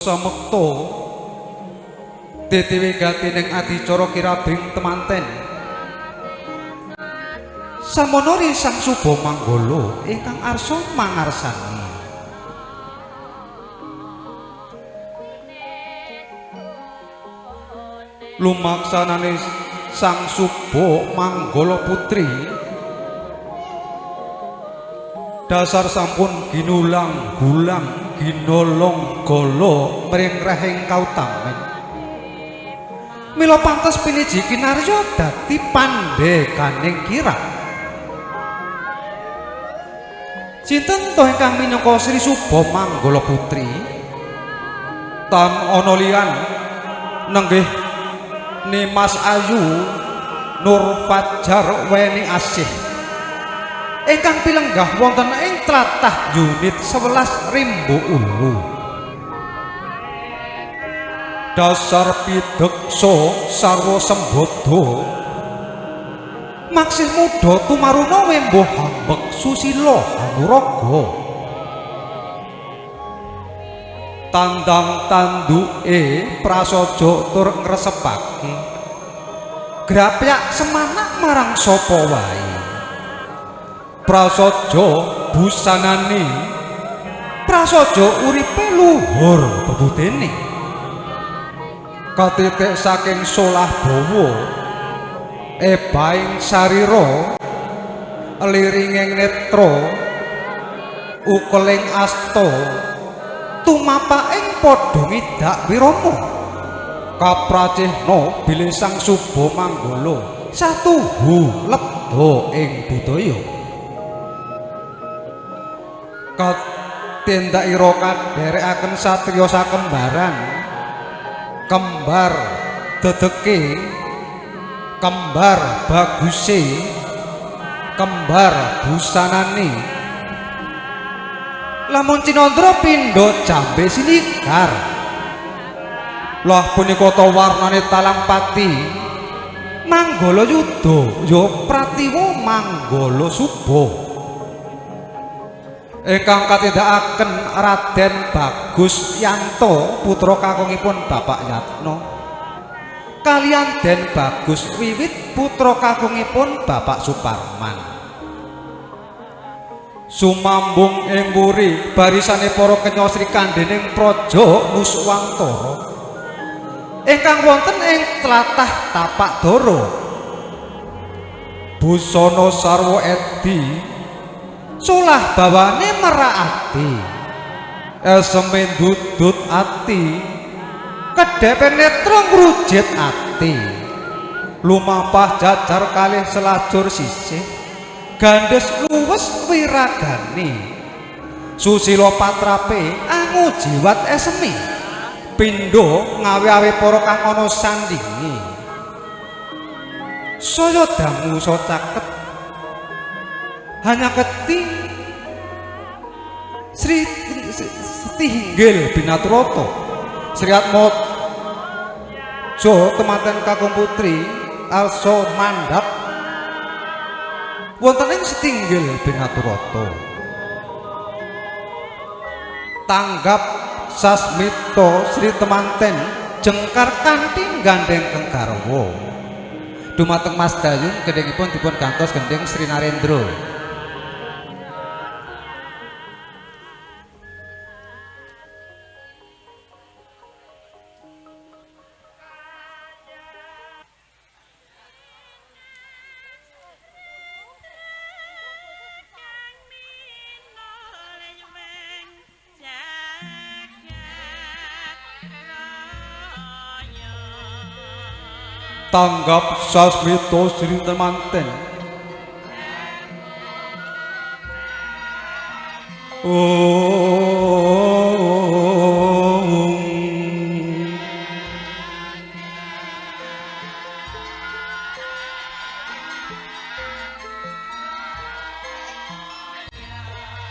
Samekta titi wigati ning adicara kirabing temanten. Samono Sang Suba Manggala ingkang arsa mangarsani. Lumaksanane Sang Suba Manggala Putri dasar sampun ginulang gulang ginolong gala mring rehing kautamen. Mila pantes piniji kinarya dadi pandhekaning kirang. Sinten to ingkang minangka Sri Suba Manggala Putri? Tan ana liyan nenggih Nimas Ayu Nur Fajar Weni Asih ingkang pilenggah wonten ing tlatah unit 11 Rimbo Ulu. Dasar pideksa sarwa sembada maksih muda tumaruna wembuh hambek susila hanuraga. Tandang tanduke prasaja tur ngresepake grapyak semanak marang sapa wae. Prasaja busanane prasaja uripe luhur bebudene katitik saking solah bawa ebaing sarira liringing netra ukeling asta tumapaking padha ngidak wirama kapracihna bilih Sang Suba Manggala satuhu lebda ing budaya. Katindakira kadherekaken satriya sakembaran kembar dedeke kembar baguse kembar busanane lamun cinandra pindha jambe sinikar. Lah punika ta warnane talang pati Manggala Yuda ya pratiwa Manggala Suba ingkang katindakaken Raden Bagus Yanto putra kakungipun Bapak Yatno kaliyan Den Bagus Wiwit putra kakungipun Bapak Suparman. Sumambung ing wuri barisane para kenya Sri Kandhening Praja Nuswantara ingkang wonten ing tlatah Tapak Dara. Busana sarwa edi solah bawane merak ati eseme ndudut ati kedhepe netra ngrujit ati lumampah jajar kalih selajur sisih gandhes luwes wiragane susila patrape angu jiwat esemi pindha ngawe-awe para kang ana sandinge saya dangu saya caket hanya keti Sri Setinggil Binaturata Sri Atmojo temanten kakung putri arsa mandhap wonten ing Setinggil Binaturata. Tanggap sasmita Sri temanten jengkar kanthi gandheng kenggarwa dumateng Mas Dayung gendhengipun dipun gantos gendheng Sri Narendra. Tanggap sasmita Sri temanten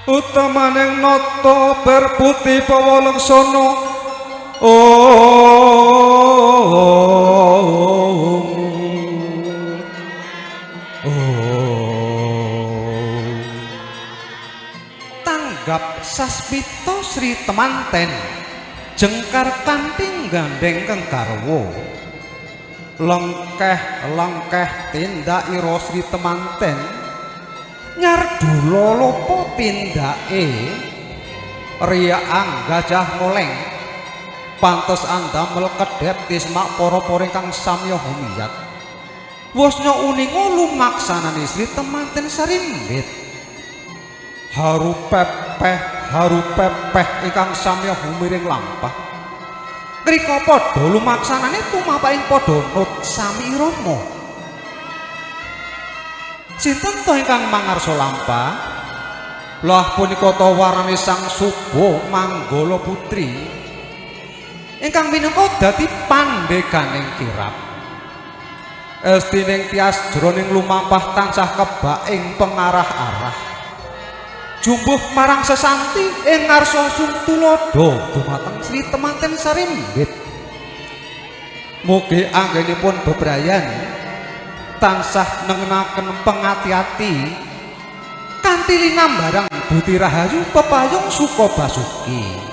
utamaning nata berputih pawa laksana tanggap sasmita Sri temanten Jengkar kanthi gandheng kang garwa. Lengkeh-lengkeh tindakira Sri Temanten nyardula lopo tindake riyaang gajah ngoleng pantes andamel kedhep tismak para-para ingkang samya humiyat. Wasnya uninga lumaksanane Sri Temanten sarimbit. Haru pepeh ingkang samya humiring lampah. Ngrika padha lumaksanane tumapak ing padha nut sami irama. Sinten to ingkang mangarsa lampah? Lah punika ta warnane Sang Suba Manggala Putri ingkang minangka dadi pandheganing kirap. Estining tias jroning lumampah tansah kebak ing pengarah-arah. Jumbuh marang sesanti ing ngarsa sung tuladha dumateng Sri Temanten sarimbit. Mugi anggenipun bebrayan tansah nengenaken pengati-ati kanthi linambarang buti rahayu pepayung suka basuki.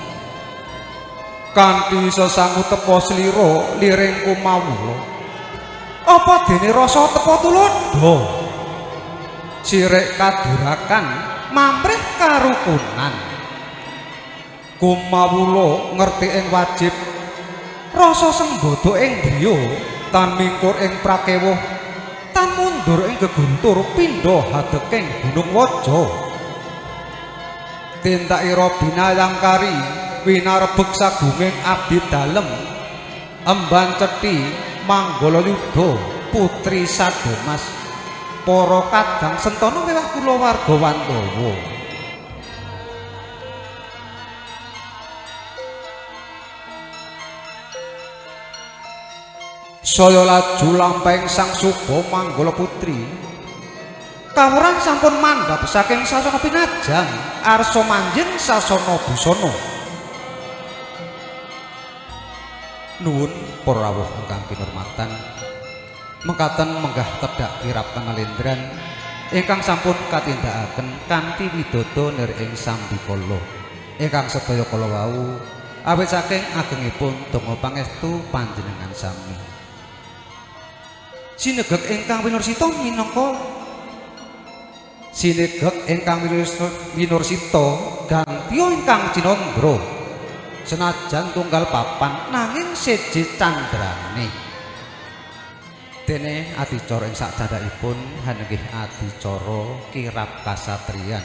Kanthi sesangu tepa slira liring kumawula. Apa dene rasa tepa tuladha? Sirik kadurakan mamrih karukunan. Kumawula ngerti ing wajib rasa sembodo ing griya tan mingkur ing prakewuh tan mundur ing geguntur pindha hadeking gunung waja. Tindakira binayangkari winarebeg sagunging abdi dalem emban cethi manggala yuda putri Sadomas para kadang sentana mewah kulawarga Wandawa. Saya laju lampahing Sang Suba Manggala Putri kawuran sampun mandhap saking sasana pinajang arsa manjing sasana busana. Nuwun para rawuh ingkang kinurmatan, mekaten menggah tedhak kirap kanalendran ingkang sampun katindakaken kanthi widodo nir ing sambikala ingkang sedaya kala wau awit saking agengipun donga pangestu panjenengan sami. Sinegek ingkang winursita minangka sinegek ingkang winursita gantiya ingkang cinandra senajan tunggal papan nanging seje candrane. Dene adicara ing sakcandhakipun hanenggih adicara kirap kasatriyan.